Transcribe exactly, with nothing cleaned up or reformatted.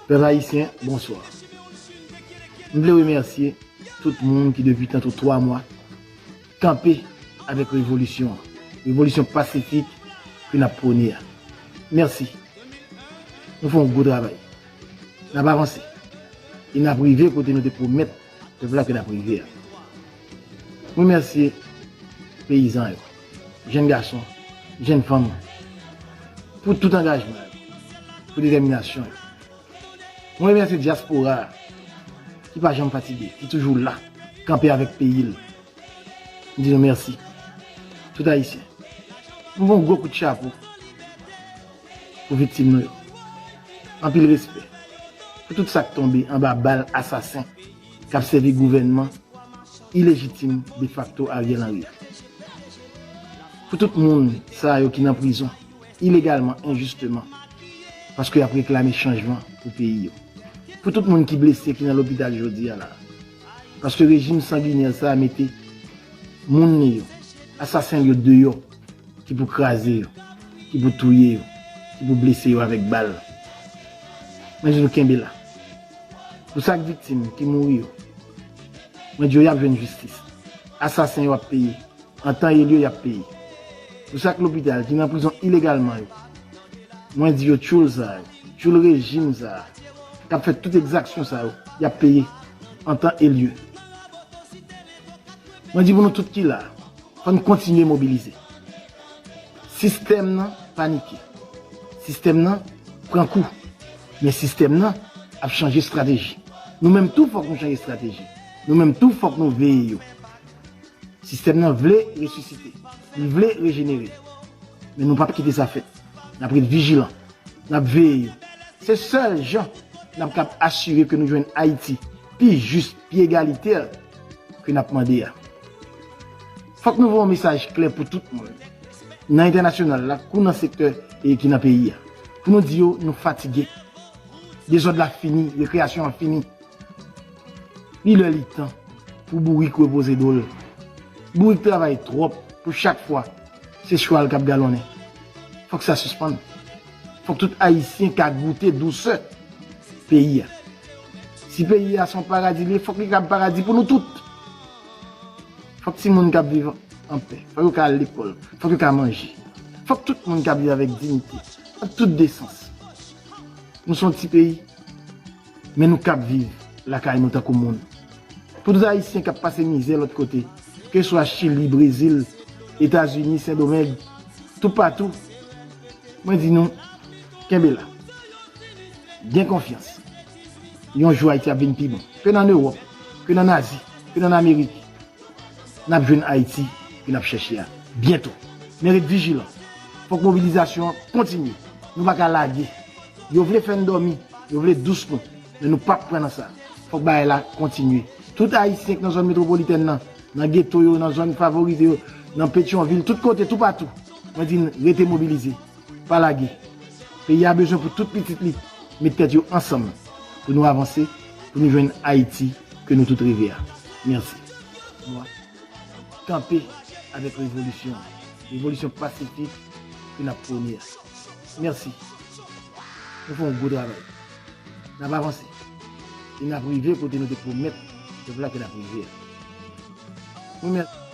Pèp ayisyen, bonswa. M vle remèsye tout moun ki depi tanto twa mwa kanpe avèk revolisyon an. Revolisyon pasifik ke n ap pwone a. Mèsi. Nou fè yon gwo travay. N ap avanse. E n ap rive kote nou te pwomèt pèp la ke n ap rive a. M remèsye peyizan yo, jèn gason, jèn fanm, pou tout angajman yo, pou detèminasyon yo. M remèsye dyaspora a, ki pa janm fatige, ki toujou la, kanpe avèk peyi l. M di nou mèsi. Tout Ayisyen. M voye yon gwo kout chapo pou viktim nou yo. Anpil respè pou tout sa k tonbe anba bal asasen k ap sèvi gouvènman ilejitim defakto Ariel Henry a. Pou tout moun sa yo ki nan prizon ilegalman, enjisteman, paske y ap reklame chanjman pou peyi yo. Pou tout moun ki blese, ki nan lopital jodi a la, paske rejim sanginè sa a mete moun li yo, asasen li yo deyò, ki pou kraze yo, ki pou touye yo, ki pou blese yo avèk bal. Mwen di nou kenbe la. Pou sak viktim ki mouri yo, mwen di yo y ap jwenn jistis. Asasen yo ap peye. An tan e lye, y ap peye. Pou sak lopital ki nan prizon ilegalman yo, mwen di yo tchoul sa yo, tchoul rejim sa a, k ap fè tout egzaksyon sa yo, y ap peye an tan e lye. Mwen di pou nou tout ki la, fò n kontinye mobilize. Sistèm nan panike. Sistèm nan pran kou. Men sistèm nan ap chanje estrateji. Nou menm tou fòk nou chanje estrateji. Nou menm tou fòk nou veye yo. Sistèm nan vle resisite. Li vle rejenere. Men nou p ap kite sa fèt. N ap ret vijilan. N ap veye yo. Se sèl jan n ap kab asire ke nou jwenn Ayiti pi jis, pi egalitè ke n ap mande a. Fòk nou voye yon mesaj klè pou tout moun, nan entènasyonal la, kou nan sektè e ki nan peyi a, pou nou di yo nou fatige. Dezòd la fini, rekreyasyon an fini. Li lè li tan pou bourik repoze do l. Bourik travay twòp pou chak fwa se chwal k ap galonnen. Fòk sa sispann. Fòk tout Ayisyen ka goute dousè peyi a. Si peyi a se yon paradi li ye, fòk li ka paradi pou nou tout. Fòk timoun ka viv anpè. Fòk yo ka al lekòl. Fòk yo ka manje. Fòk tout moun ka viv avèk diyite, ak tout desans. Nou se yon ti peyi, men nou kab viv lakay nou tankou moun. Pou tout Ayisyen k ap pase mizè lòt kote, keswa Chili, Brezil, Etazini, Sendomeng, toupatou, mwen di nou, kenbe la. Gen konfyans. Yon jou Ayiti ap vin pi bon. Ke n ann Ewòp, ke n ann Azi, ke n ann Amerik, n ap jwenn Ayiti ke n ap chèche a byento. Men ret vijilan. Fòk mobilizasyon an kontinye. Nou pa ka lage. Yo vle fè n dòmi, yo vle dous nou, men nou p ap pran nan sa. Fòk bagay la kontinye. Tout Ayisyen k nan zòn metwopolitèn nan, nan geto yo, nan zòn favorize yo, nan Petyonvil, tout kote, toupatou, mwen di n rete mobilize. Pa lage. Peyi a bezwen pou tout pitit li met tèt yo ansanm pou nou avanse, pou nou jwenn Ayiti ke nou tout reve a. Mèsi. Mwa, kanpe avèk revolisyon an. Revolisyon pasifik ke n ap pwone a. Mèsi. Nou fè yon gwo travay. N ap avanse. E n ap rive kote nou te pwomèt pèp la ke n ap rive a. Mwen mèsi.